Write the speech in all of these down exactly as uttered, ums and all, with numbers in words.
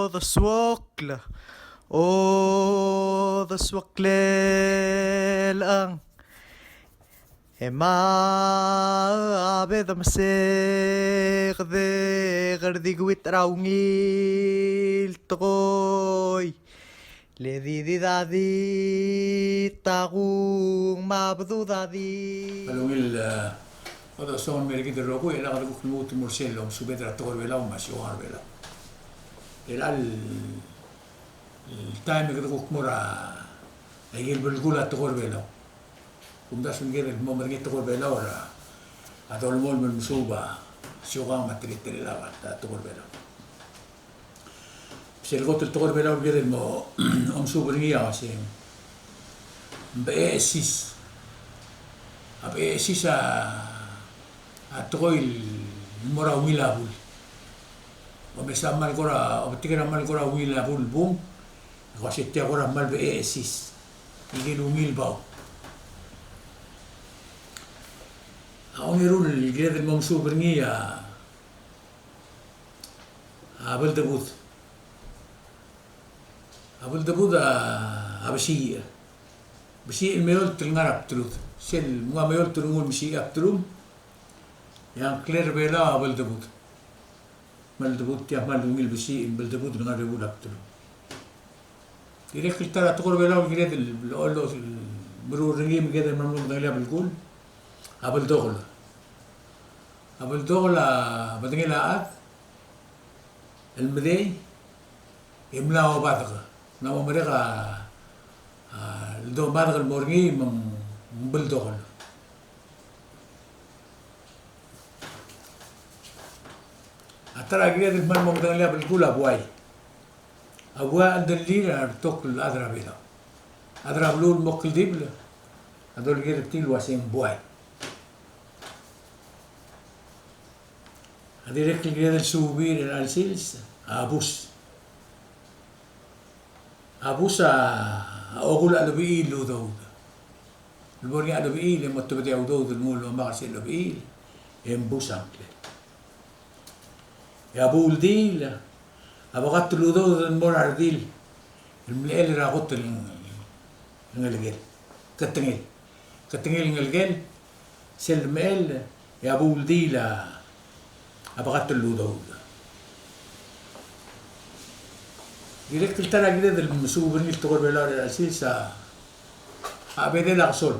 Odesuokl, odesuoklel ang. E ma a bedemesek de kerdikuit er a ungil tekoi. Le di di da di takung ma bedudadi. A ungil, eh, odersong el mer kid el rokui, e lak dekuk lmuut el mo er sel omesubed er a tekoi er a Belau me a siukang er a Belau. Er a el taem e kede kuk mo er a ikel belkul a tekoi er a Belau. Kumdasu el kede mo medengei a tekoi er a Belau er a dolemolem el mesuub a siukang me a teletelel a tekoi er a Belau. Sel kot el tekoi er a Belau el kede mo omesuub er ngii a uaseng beches. A beches a, a tekoi el mo er a ungil a bul. Omes a kmal kora, obetik er a kmal kora ungil a bul bung, e ko se tia kora kmal beches. Ikel ungil bau. A ongeru el kired el mo omesuub er ngii a, a beldebud. A beldebud a, a besiich. Besiich el meolt el ngar er a bdelud. Sel mla meolt el nguu el mesiich a bdelum, e a ngklel a Belau a beldebud. Me a leldebud tia kmal ungil besiich el beldebud el ngar er a bul a bdelum. Dirrek el ta er a tekoi er a Belau el kired el, el, el meruul er ngii me kede mla mo medengelii a belkul, a beldokel. A beldokel a bedengel a chad el medei e mla obadek. Mla mo merek a, a, ledomadek el mo er ngii me ng beldokel. A ta er a kired el kmal mo medengelii a belkul a buai. A buai a cheldellir a rebetok el chad er a Belau. Chad er a beluu el mo kldibel a dolekoi er tir el uaseng buai. A dirrek el kired el suub er chelecha el sils a bus. A bus a, a okul a chelebechiil el udoud. El bo er ngii a chelebechiil e mo tebedii a udoud el nguu el omak er sel chelebechiil, e ng bus a ngklel. E a buuldiil a bekat el udoud el mo er a redil el mlechell er a kot el ngelekel. Ketengel. Ketengel ngelekel, sel mechell, e a buuldiil a bekat el udoud. Dirrek el ta er a kired el mesuub er ngii el tekoi er a Belau er chelecha el sils a, a bedel a kesol.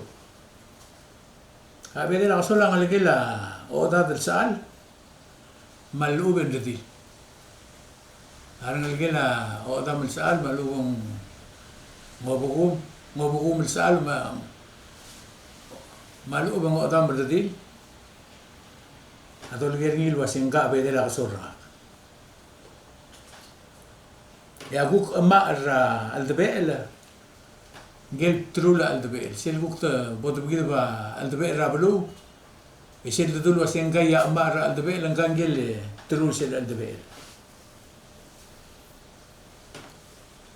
A bedel a kesol a ngelekel a ochedad el sechal me a lechub e ng redil. A rengelekel a ochedam el sechal me a lechub e ng obekum, ng obekum el sechal me a, me a lechub e ng ochedam el redil. A dolekoi er ngii el uaseng ngka a bedel a kesol er ngak. E a kuk chemachel er a cheldebechel, ngike el bdelul a cheldebechel. Sel kuk te bo debekideb a cheldebechel er a beluu, e sel dedu el uaseng ngka a chemachel er a cheldebechel, ngka ngike el bdelul sel cheldebechel.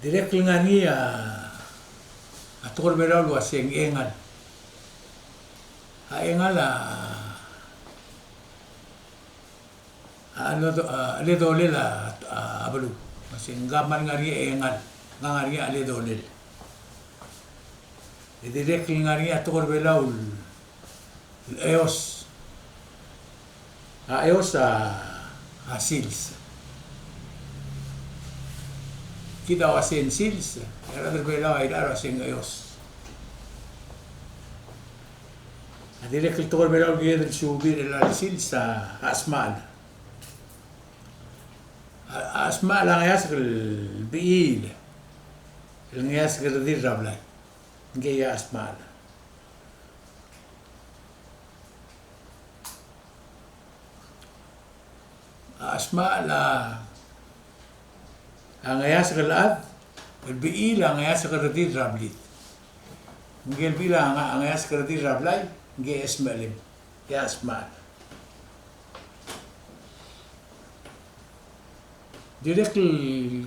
Dirrek el ngar er ngii a, a tekoi er a Belau el uaseng chengal. A chengal a, a, a, a, cheledolel a, a, a beluu. Me se ngka a kmal ngar er ngii a chengal, ngka a ngar er ngii a cheledolel. E dirrek el ngar er ngii a tekoi er a Belau el eos. A eos a, a sils. Kid a uaseng sils, e a rechad er a Belau a irechar a uaseng eos. A dirrek el tekoi er a Belau el kired el suub er chelecha el sils a, a chesmachel. A, a chesmachel a ngeasek el bechiil el ngeasek el redil er a blai. Ngike a chesmachel. A chesmachel a ngeasek el chad, el bechiil a ngeasek el redil er a blid. Ngike el bechiil a nge-, a ngeasek el redil er a blai, ngike a chesmechelem, ngike a chesmachel. Dirrek el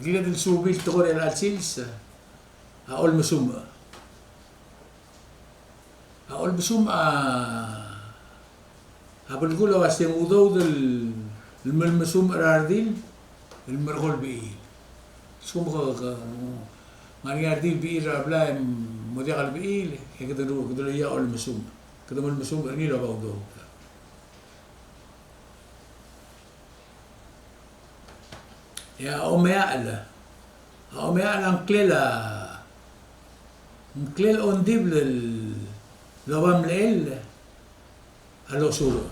kired el suub er ngii el tekoi er chelecha el sils a olemesumech. A olemesumech a, a belkul a uaseng udoud el, el melemesumech er a redil, el merekong el bechiil. Lsekum ke, ke, ng ngar er ngii a redil el bechiil er a blai e mo diak lebechiil, e kede, kede loia a olemesumech. Kede mo olemesumech er ngii el oba udoud. E a omeachel. A omeachel a ngklel a, ngklel a ongdibel el oba mlechell a losurech.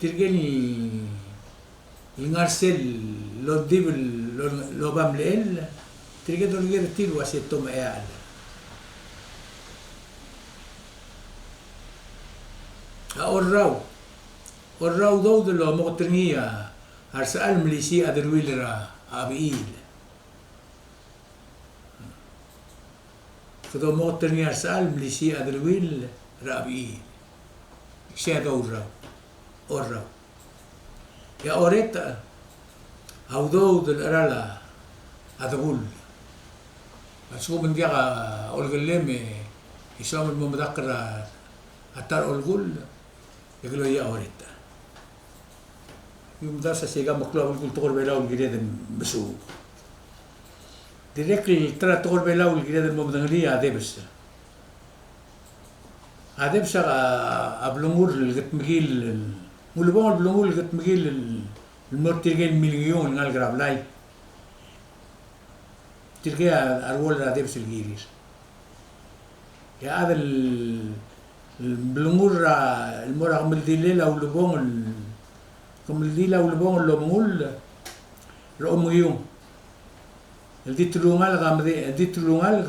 Tirke el ngar er sel ongdibel el oba mlechell, tirke el dolekoi er tir el uase te omeachel. A orrau. Orrau a udoud el omokot er ngii a resechal el melisiich a deleuill er a chebechiil. Kede omokot er ngii a resechal el melisiich a deleuill er a chebechiil. Sei a dourrau. Orrau. E a oretech a udoud el cheral a dekull. A lsekum ng diak a olekellem e soam el mo medakl er a ta er a olekull, e ke loia a oretech. Ng di mdasu a sei kid a meklou a belkul el tekoi er a Belau el kired el mesuub. Dirrek el ta er a tekoi er a Belau el kired el mo medengelii a debes. A debes a, a blengur el kedmekill, ulebongel el blengur el kedmekill el mo er tirke el milengiung el ngalek er a blai. Tirke a, a ruoll er a debes el kirir. E a chad el blengur er a, el mo er a kemeldilel a ulebongel, kemeldilel a ulebongel el omengull er a omengiung. El di telungalek a medei, el di telungalek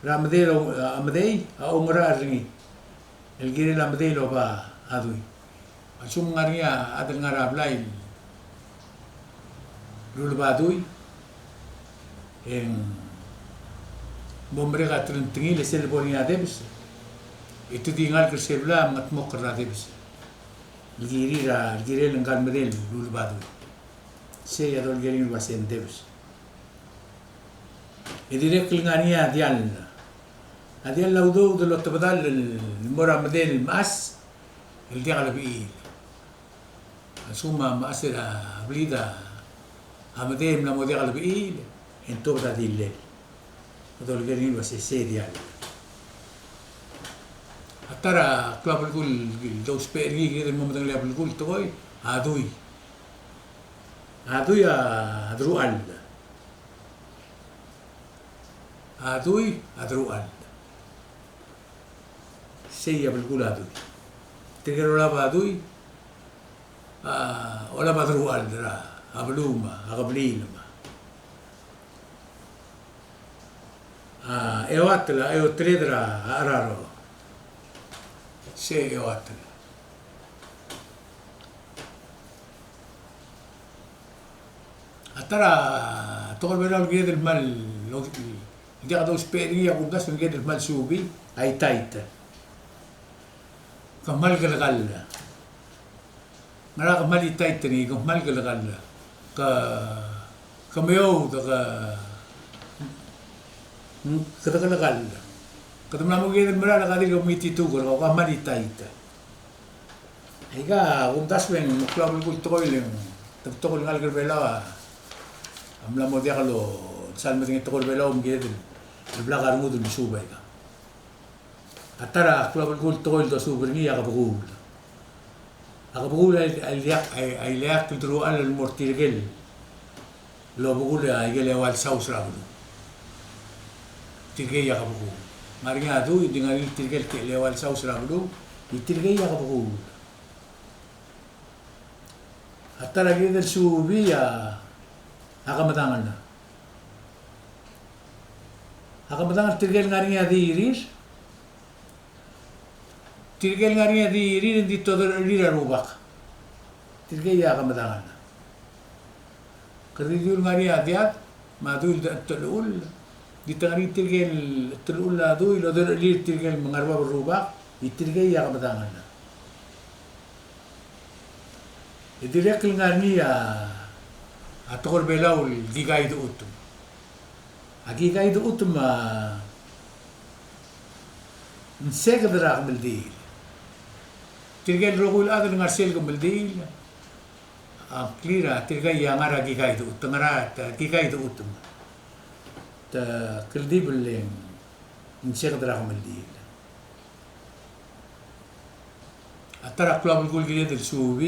er a medei, a medei a oungerachel er ngii. El kirel a medei el oba a dui. A lsekum ng ngar er ngii a chad el ngar er a blai el luleba a dui, e ng mo merek a telengtengil e sel bo er ngii a debes, e te di ngalek er sel blai a mengetmokl er a debes. El kirir a, el kirel ngka el medei el luleba a dui. Sei a dolekoi er ngii el uase ng debes. E dirrek el ngar er ngii a diall. A diall a udoud el otebedall el mo er a medei el mechas el diak lebechiil. A lsekum a mechas er a blid a medei el mla mo diak lebechiil, e ng tuobed a dillel. A dolekoi er ngii el uase sei a diall. A ta er a klou a belkul el dousbech er ngii, kired el mo medengelii a belkul el tekoi, a dui. A dui a deruchall. A dui a deruchall. Sei a belkul a dui. Tirke el olab a dui a olab a deruchall er a beluu me a kebliil me a eoatel, a eoteled er a cheraro. Sei eoatel. A ta er a tekoi er a Belau el kired el kmal, diak dousbech er ngii a kumdasu el kired el kmal suubii, a itait. Ke kmal kelekall. Ngera ke kmal itait er ngii? Ke kmal kelekall. Ke, ke meoud, ke, kede kelekall. Kede mla mo kired el mera el ka dirk mengitituker, ke kmal itait. Aika a kumdasu e ng meklou a belkul el tekoi el, te betok el ngalek er a Belau a mla mo diak losal medengei a tekoi er a Belau me kired el blak a rengud el mesuub aika. A ta er a klou a belkul el tekoi el dosuub er ngii a kebekuul. A kebekuul a, a ileakl, a ileakl el deruchall el mo er tirke el obekul a ikel eua el saus er a beluu. Tirkei a kebekuul. Ng ngar er ngii a dui, ng di ngar er ngii tirke el eua el saus er a beluu, e tirkei a kebekuul. A ta er a kired el suubii a, a kemedangel. A kemedangel tirke el ngar er ngii a dirir. Tirke el ngar er ngii a dirir e ng di toderechelir a rubak. Tirkei a kemedangel. Kede di dilu el ngar er ngii a diad me a dui el de, telechull. Di te ngar er ngii tirke el telechull a dui el oderechelir tirke el ngar er bab el rubak, e tirkei a kemedangel. E dirrek el ngar er ngii a, a tekoi er a Belau el kikaidechutem. A kikaidechutem a ng seked er a kemeldiil. Tirke el rokui el chad el ngar er sel kemeldiil A ngklir a tirka a ngar er a kika el duut, te ngar er a kika el duut. Te kldibel e ng seked er a kemeldiil. A ta er a klou a belkul el kired el suub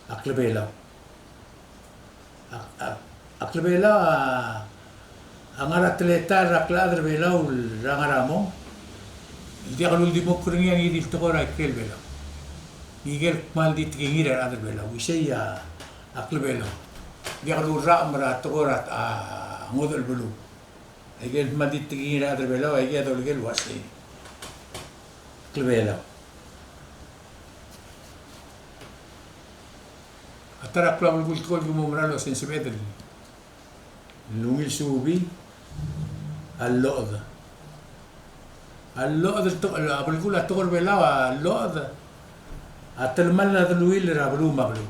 a Klebelau. A, a, a Klebelau a, a ngar er a teletael er a klechad er a Belau er a ngar er a mong. Ng diak luldimukl er ngii a ngii di el tekoi er a ikrel Belau. Ngike el kmal di tekingir a rechad er a Belau. Isei a, a Klebelau. Ng diak luldimukl er a tekoi er a, a, ngodech el beluu. Aike el kmal di tekingir a rechad er a Belau, aike a doleker el uasei Klebelau. A ta er a klou a belkul el tekoi el ki mo mera el uasei ng sebeched el ungil suub a lloched. A lloched el tekoi, a belkul a tekoi er a Belau a lloched a telemall a deleuill er a beluu me a beluu.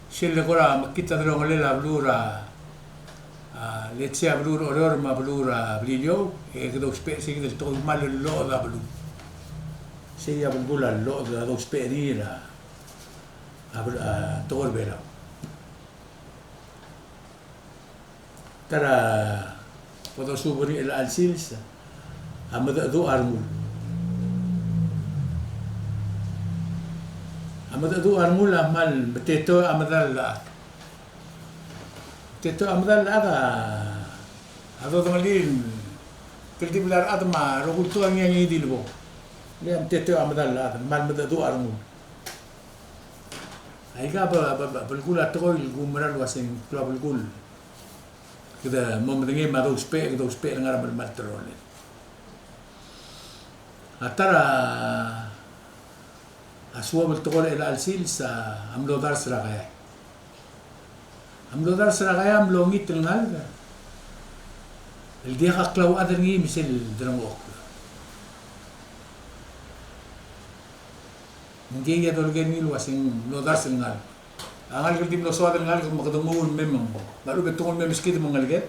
Sel le kora mekngit a delongelel a beluu er a, a, let's say a beluu er a Oreor me a beluu er a Beliliou, e kede ousbech sei kid el tekoi el kmal lloched a beluu. Sei a belkul a lloched a dousbech er ngii er a, a, a tekoi er a Belau. Ta er a bo dosuub er ngii er chelecha el sils a medecheduch a rengul. A medecheduch a rengul a kmal metetoech a medal el chad. Metetoech a medal el chad a dodengelii el kldibel a rechad me a rokui el tekoi a ngii a ngii di el bo. Le a metetoech a medal el chad, kmal medecheduch a rengul. Aika a be, be, be, belkul a tekoi el kumerang el uasei ng klou a belkul kede mo medengei me a dousbech, kede ousbech el ngar er a melemalt el rolel. A ta er a suobel el tekoi er chelecha el sils a mlo dars er a keai. A mlo dars er a keai a mlo ngit el ngalek el diak a klauchad er ngii me sel derengchokl. Ngii a doleker ngii el uasei ng mlo dars el ngalek. A ngalek el di mlo soad el ngalek me kede nguu el mei me ng, me a lechub e te nguu el mei me meskid me ng ngeleked.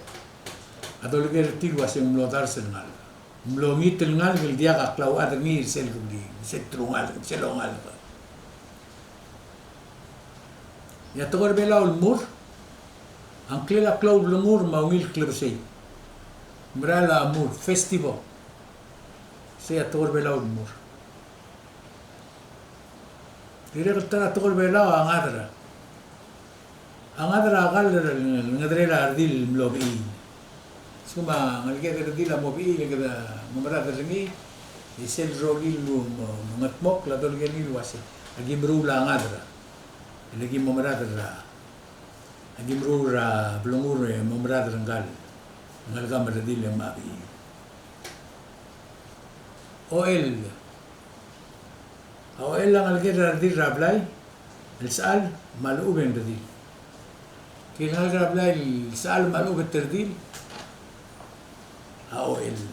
A doleker er tir el uasei ng mlo dars el ngalek. Ng mlo ngit el ngalek el diak a klauchad er ngii er sel kebliil, sel telungalek, sel ongalek. E a tekoi er a Belau el mur a ngklel a klou el blengur me a ungil klebesei. Mera el mur, festival. Sei a tekoi er a Belau el mur. Dirrek el ta er a tekoi er a Belau a ngadra. A ngadra a kall er a ngederel a redil el mlo bechiil. Sel me a ngeleked el redil a mo bechiil e kede mo merad er ngii, e sel rolel el mo, mo mengetmokl a doleker ngii el uasei a ki meruul a ngadra. E le ki mo merad er a, a ki meruul er a blengur e mo merad er ngkal ngalek me a redil e mo bechiil. Ochell. A ochell a ngalek er a redil er a blai el sechal me a lechub e ng redil. Tirke el ngalek er a blai el sechal me a lechub e te redil a ochell.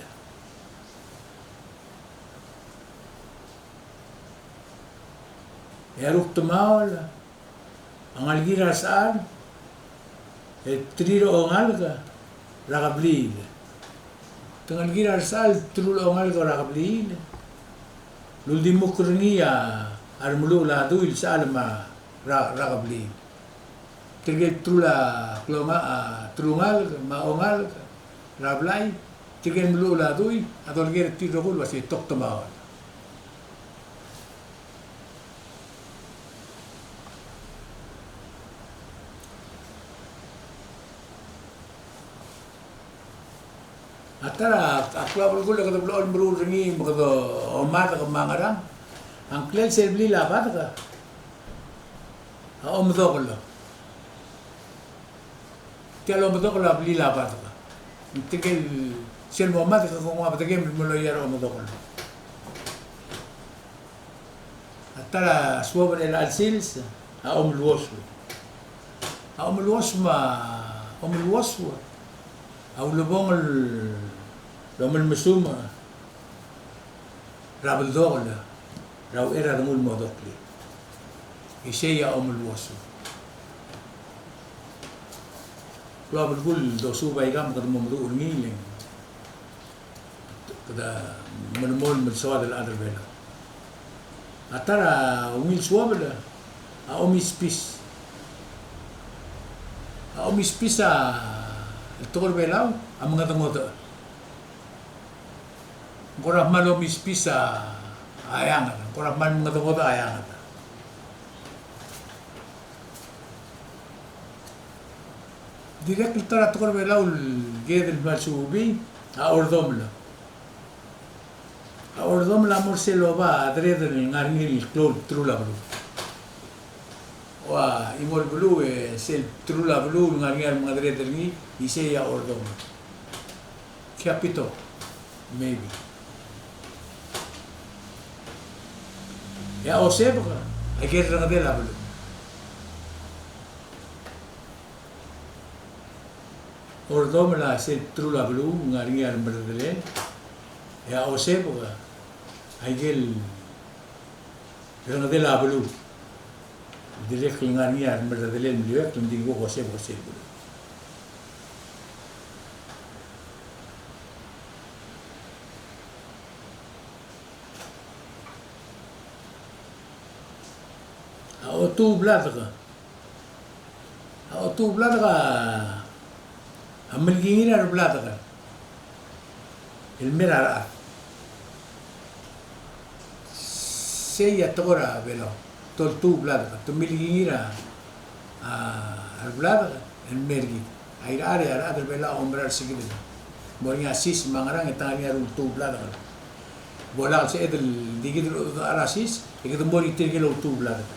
E a ruktemaol a ngalek er a resechal e terir a ongalek er a kebliil. Te ngalek er a resechal e terir a ongalek er a kebliil. Luldimukl er ngii a remeluchel a dui el sechal me a re, re kebliil. Tirke el terir a klou, a, telungalek me a ongalek er a blai, tirke el meluchel a dui a doleker er tir el rokui el uasei toktemaol. A ta er a klou a belkul e kede blechoel meruul er ngii me kede omadek me a ngerang. A ngklel sel blil a badek a omedokel. Tia el omedokel a blil a badek. Tirke el sel mo omadek e ke nguu a bedekem el mo loia er a omedokel. A ta er a suobel er chelecha el sils a omeluossu. A omeluossu me a, omeluossu a ulebongel el omelmesumech er a beldokel er a uchei er a rengul el mo doklii. Isei a omeluossu. Klou a belkul el dosuub a ikang me kede mo meduch er ngii le ng kede melemolem el soad el chad er a Belau. A ta er a ungil suobel A omispis. A omispis a, el tekoi er a Belau a mengedengodech. Ng kora kmal omispis a eanged, ng kora kmal mengedengodech a eanged. Dirrek el ta er a tekoi er a Belau el kired el kmal suubii a ordomel. A ordomel a mo er sel oba a deredel el ngar er ngii el klou el bdelul a beluu. Ua, chimo el beluu, e sel bdelul a beluu el ngar er ngii a remengedereder er ngii, isei a ordomel. Capital, maybe. E a osebek, aike el rengedel a beluu. Ordomel a sel bdelul a beluu, ngar er ngii a remerredelel. E a osebek, aike el rengedel a beluu. Dirrek el ngar er ngii a remerredelel el meliuekl, ng di kuk osebek sel beluu. A otuubladek. A otuubladek a, a melekingir a rebladek el mer a rechad. Sei a tekoi er a Belau, te oltuubladek, te melekingir a, a rebladek el mer kid. A irechar e a rechad er a Belau a oumera er se kid el mo er ngii a sis me a ngerang e te ngar er ngii a ruultuubladek. Bo lak el sebeched el di kid el odechar a sis, e kede mo er tirke el oltuubladek.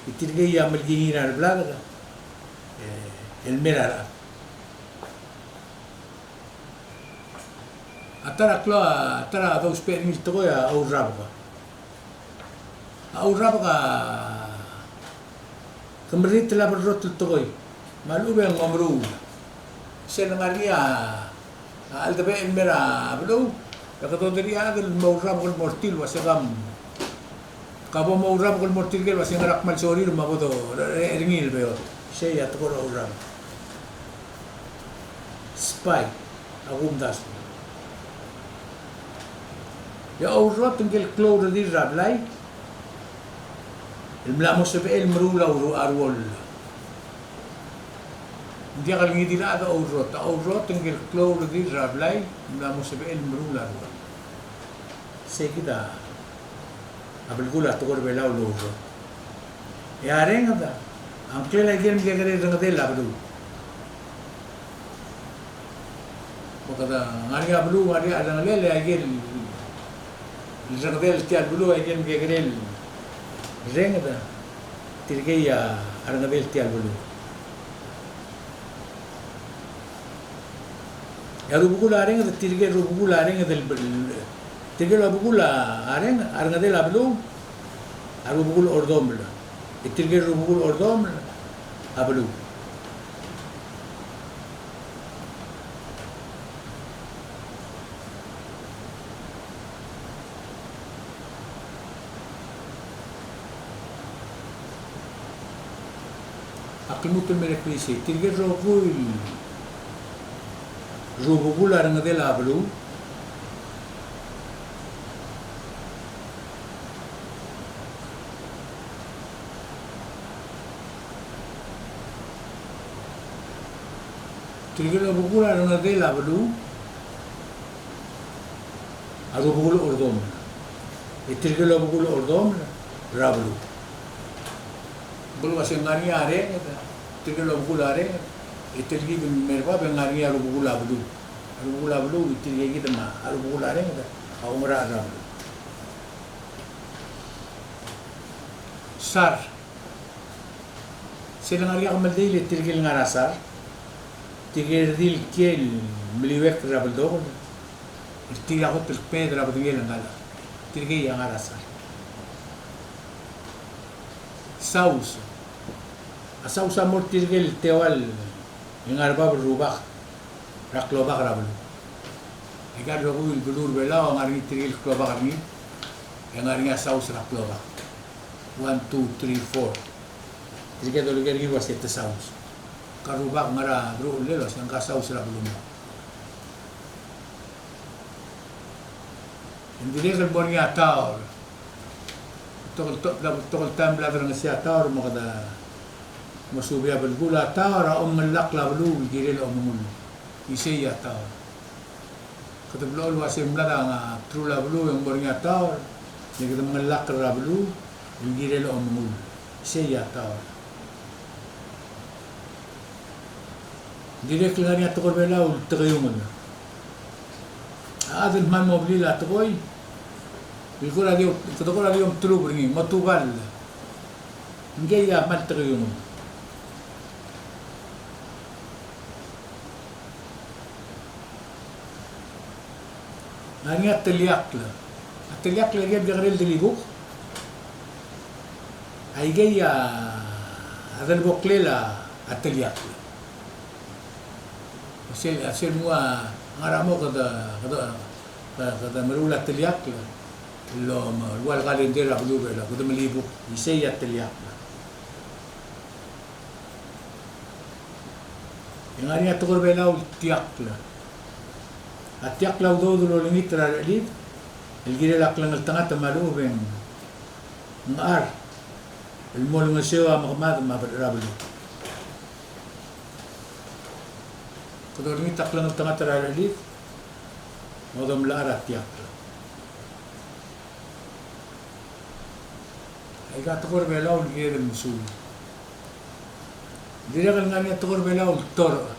E tirkei a melekingir a rebladek, e, el mer a rechad. A ta er a klou, a ta er a dousbech er ngii el tekoi a ourrabek. A ourrabek a kemerrit el a berrotel tekoi, me a lechub e ng omeruul. Sel ngar er ngii a, a cheldebechel el mer a beluu, e kede oderii a chad el mo ourrabek el mo er tir el uase kam, ka bo mo ourrabek el mo er tirke el uase ngera kmal sorir me a bo dorecherecher er ngii el beot. Sei a tekoi er a ourrabek. Spy, a kumdasu. E a ourrot ngike el klou el redil er a blai el mla mo sebechel el meruul a ru-, a ruoll. Ng diak el ngii di el chad a ourrot, a ourrot ngike el klou el redil er a blai el mla mo sebechel el meruul a ruoll. Sei kid a belkul a tekoi er a Belau el ourrot. E a renged a ngklel a ikel mekekerei el rengedel a beluu. Me kede ngar er ngii a beluu, ngar er ngii a rengelel, e a ikel rengedel tia el beluu, a ikel mekekerei el renged, tirkei a rengedel tia el beluu. E a rubekul a renged, tirke el rubekul a renged el, tirke el rubekul a renged, a rengedel a beluu, a rubekul ordomel. E tirke el rubekul ordomel a beluu. Ak lmuut el mer a klisiich, tirke el rokui el rubekul a rengedel a beluu. Tirke el obekul a rengedel a beluu a rubekul ordomel. E tirke el obekul ordomel er a beluu. Bo el uase ng ngar er ngii a renged, tirke el obekul a renged, e tirke kid el mer bab e ng ngar er ngii a rubekul a beluu. A rubekul a beluu, e tirke kid me a rubekul a renged a oumera er a beluu. Sar. Sel ngar er ngii a kemeldiil e tirke el ngar er a sar, tirke el redil kiei el meliuekl er a beldokel, er tir a kot el kmeed er a bedengel el ngalek, tirkei a ngar er a sar. Saus. A saus a mo er tirke el teua el ngar er bab el rubak er a klobak er a beluu. Aika el rokui el beluu er a Belau a ngar er ngii tirke el klobak er ngii, e ngar er ngii a saus er a klobak. One, two, three, four. Tirke el doleker er ngii el uase te saus. Ngka el rubak ngar er a deruchellel el uase ngka saus er a beluu. Ng dirrek el mo er ngii a taor. Betok el, betok el taem el bla derengesii a taor me kede mo subii a belkul. A taor a omengellakl a beluu el kirel a omengull. Isei a taor. Kede blechoel el uasei ng mlad a bterul a beluu e ng mo er ngii a taor, e kede mengellakl er a beluu el kirel a omengull. Isei a taor. Dirrek el ngar er ngii a tekoi er a Belau el tekeungel. A chad el kmal mo blil a tekoi, el kora di, kede kora di omteruul er ngii, mo tubal. Ngii a kmal tekeungel. Ngar er ngii a teliakl. A teliakl a ikel kekerel delibuk. A ikei a deleboklel a teliakl. Sel, sel nguu a ngar er a mo kede, kede, kede meruul a teliakl el mo, el ua el kalender er a beluu er a Belau, kede melibuk, isei a teliakl. E ngar er ngii a tekoi er a Belau el tiakl. A tiakl a udoud el olengit er a rechelid el kirel a klengeltengat me a lechub e ng ngar el mo olengeseu a mekemad me a beluu. Kede olengit a klengeltengat er a rechelid, mo domlak er a tiakl. Aika tekoi er a Belau el kired el mesuub. Dirrek el ngar er ngii a tekoi er a Belau el torech.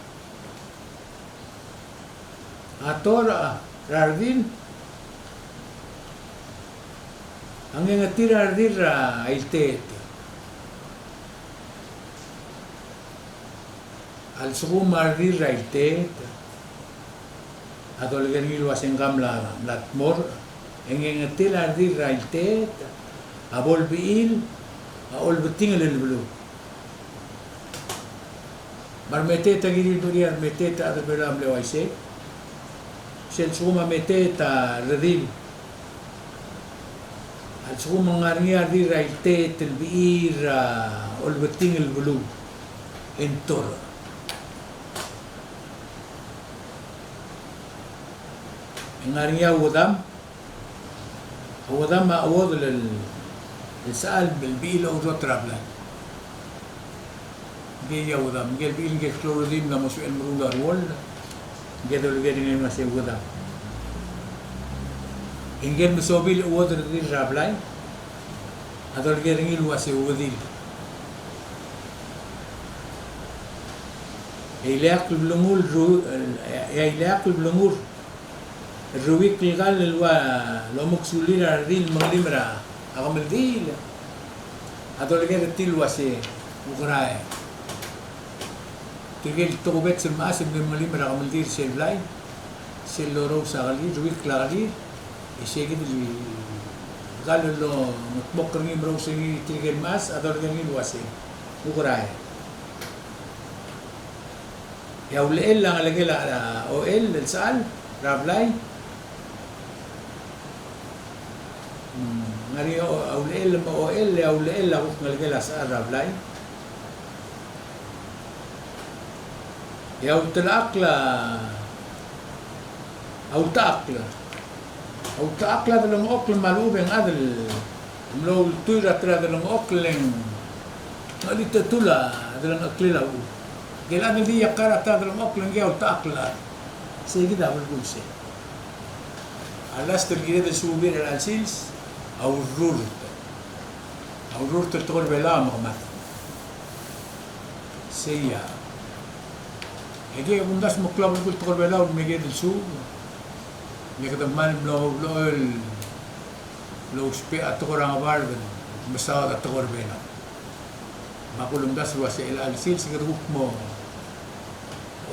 A torech er a redil a ngengetir a redil er a ilteet. A lsekum a redil er a ilteet a dolekoi er ngii el uasei ng mla, mla dmorech, e ngengetir a redil er a ilteet a bo lebechiil a olebetingel el beluu. Me a remeteet a kirir el bechiil a remeteet a chad er a Belau a mle uaisei. Sel lsekum a meteet a redil, a lsekum ng ngar er ngii a redil er a ilteet el bechiil a olebetingel el beluu, e ng torech. E ng ngar er ngii a uodam. A uodam a chuodel el, el sechal el bechiil a ourrot er a blai. Ngii a uodam, ngii el bechiil, ngii el klou el redil el mla mo sebechel el meruul a ruoll, ngii a dolekoi er ngii el uasei uodam. E ngii el mesobil a chuodel el redil er a blai a dolekoi er ngii el uasei uodil. E a ileakl el blengur, ru-, e a ileakl el blengur el ruikl el kall el ua lomeksulir a redil el mengelim er a kemeldiil a dolekoi er tir el uasei ukerael. Tirke el tokubets el mechas el mle mengelim er a kemeldiil er sel blai, sel lorous a kelir, ruikl a kelir, e sei kid el kall el lomekdmokl er ngii, merous er ngii tirke el mechas a dolekoi er ngii el uasei ukerael. E a ulechell a ngelekel a, a ochell el sechal er a blai. Mm, ngar er ngii a ulechell me a ochell, e a ulechell a kuk ngelekel a sechal er a blai. E a ultelechakl a, a ultechakl. A ultechakl a delengchokl me a lechub e ng chad el mlo ultuil er a ta er a delengchokl e ng chelitechetul a delengcheklel a uchul. Ngike el chad el di iakar a ta er a delengchokl e ngii a ultechakl el chad. Sei kid a belkul sei. A last el kired el suub er chelecha el sils a urrurt. A urrurt el tekoi er a Belau a mekemad. Sei a. E kid a kumdasu me ng klou a belkul tekoi er a Belau el meked el suub. Me kede kmal mlo, mlo el, mlo ousbech a tekoi er a ngebard el mesaod a tekoi er a Belau. Me a kulemdasu el uasei chelecha el sils e kede kuk mo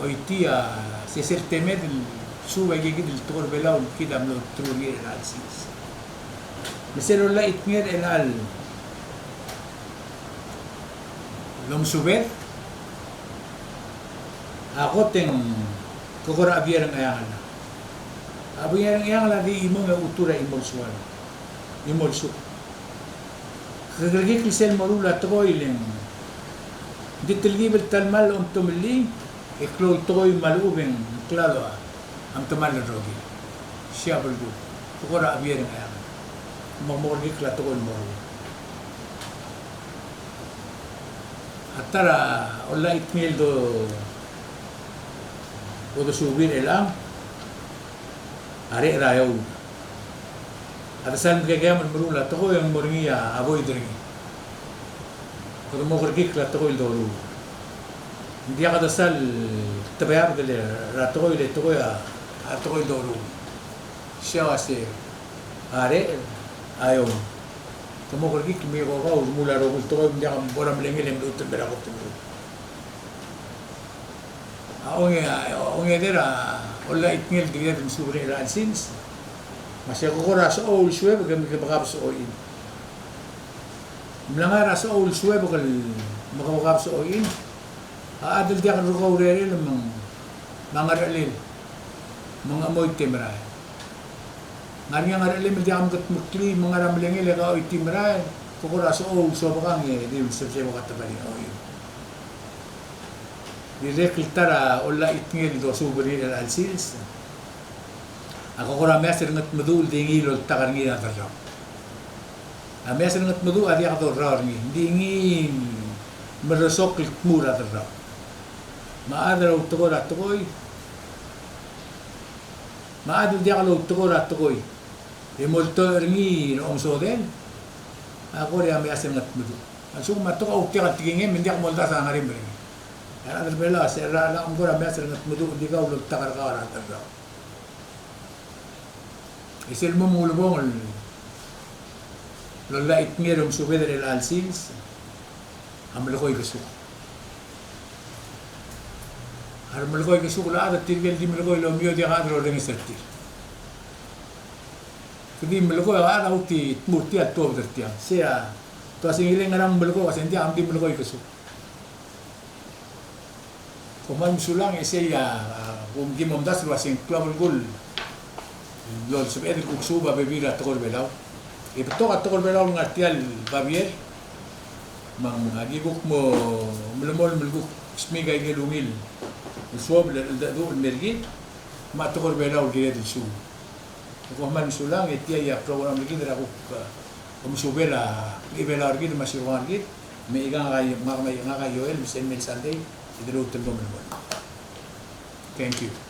oitii a sesei el temed el suub a ikakid el tekoi er a Belau el kid a mlo teruich er chelecha el sils. Me sel olai a chitngel er chelecha el omesubed a kot e ng kora chebier er a Ngcheangel. A chebier er a Ngcheangel a di chimong e chutur a chimo el sual, chimo el suk. Kerekikl sel moruul a tekoi e le ng di telkib el ta el mal omtomellii, e klou el tekoi me a lechub e ng klalo a mtemall el rokir. Sei a belkul, kora chebier er a Ngcheangel. Me ng mo kerekikl a tekoi el moruul. A ta er a ollachitngel do, o dosubir er chelechang, a rechad er a eou. A de sal mekekeam el meruul a tekoi e ng mo er ngii a void er ngii. Kede mo kerekikl a tekoi el doruul. Ng diak de sal tebeabed er a tekoi, le tekoi a, a tekoi el doruul. Sei a uase a rechad er a eou. Te mo kerekikl me ko kau el remuul a rokui el tekoi, me ng diak bo er a melengel e mluut el mei er a kot el meruul. A onge, a ongedei er a ollachitngel el di kired el mesubed er ngii er chelecha el sils. Me se ko kora sechou el suebek e mekebekabes oin. Mla ngar er a sechou el suebek el mekebekabes oin. A chad el diak el rokau er a urerel me ng, me a ngerechelel. Me ng chemoit e merael. Ng ngar er ngii a ngerechelem el diak meketmeklii me ng ngar er a melengel e ka choitii merael, ko kora sechou el suebekang e di sebechebek a tebal er oin. Dirrek el ta er a ollachitngel el dosubed er ngii er chelecha el sils. A ko kora mechas er a Ngetmeduch el di ngii el oltak er ngii er a derrau. A mechas er a Ngetmeduch a diak dorrau er ngii, ng di ngii el merresokl el dmu er a derrau. Me a chad el outekoi er a tekoi, me a chad el diak loutekoi er a tekoi e moltoech er ngii el omesodel, a kora mechas er a Ngetmeduch. A lsekum a tekoi a outiak el tekingem, me ng diak moldasu a ngar er ngii. A rechad er a Belau a se er a, a lak mo kora mechas er a Ngetmeduch, ng di kau el oltak er kau er a derrau. E sel mo ulebongel el ollachitngel e omesubed er chelecha el sils a melekoi kesuk. A remelekoi kesuk el chad, tirke el di melekoi el omio diak a chad el orrenges er tir. Kede di melekoi a chad a uti dmu er tia el tuobed er tiang. Sei a te uase ng ile ngerang melekoi, uase ng diak, a di melekoi kesuk. Kom kmal mesulang. E sei a, a, kom ki mo omdasu el uase ng klou a belkul el lolsebeched el kuk suub a bebil er a tekoi er a Belau. E betok a tekoi er a Belau el ngar tia el babier. Me ng, a, ki kuk mo melemolem el kuk smiik a ikel ungil el suobel el cheldecheduch el mei er kid, me a tekoi er a Belau el kired el suub. Kom kmal mesulang. E tia a program er kid er a kuk, a, omesubel a Belau er kid me a Sirkong er kid, me ngak a, ngak a, ngak a Joel, me sel mei el Sunday e de lmuut el mo melemolem. Thank you.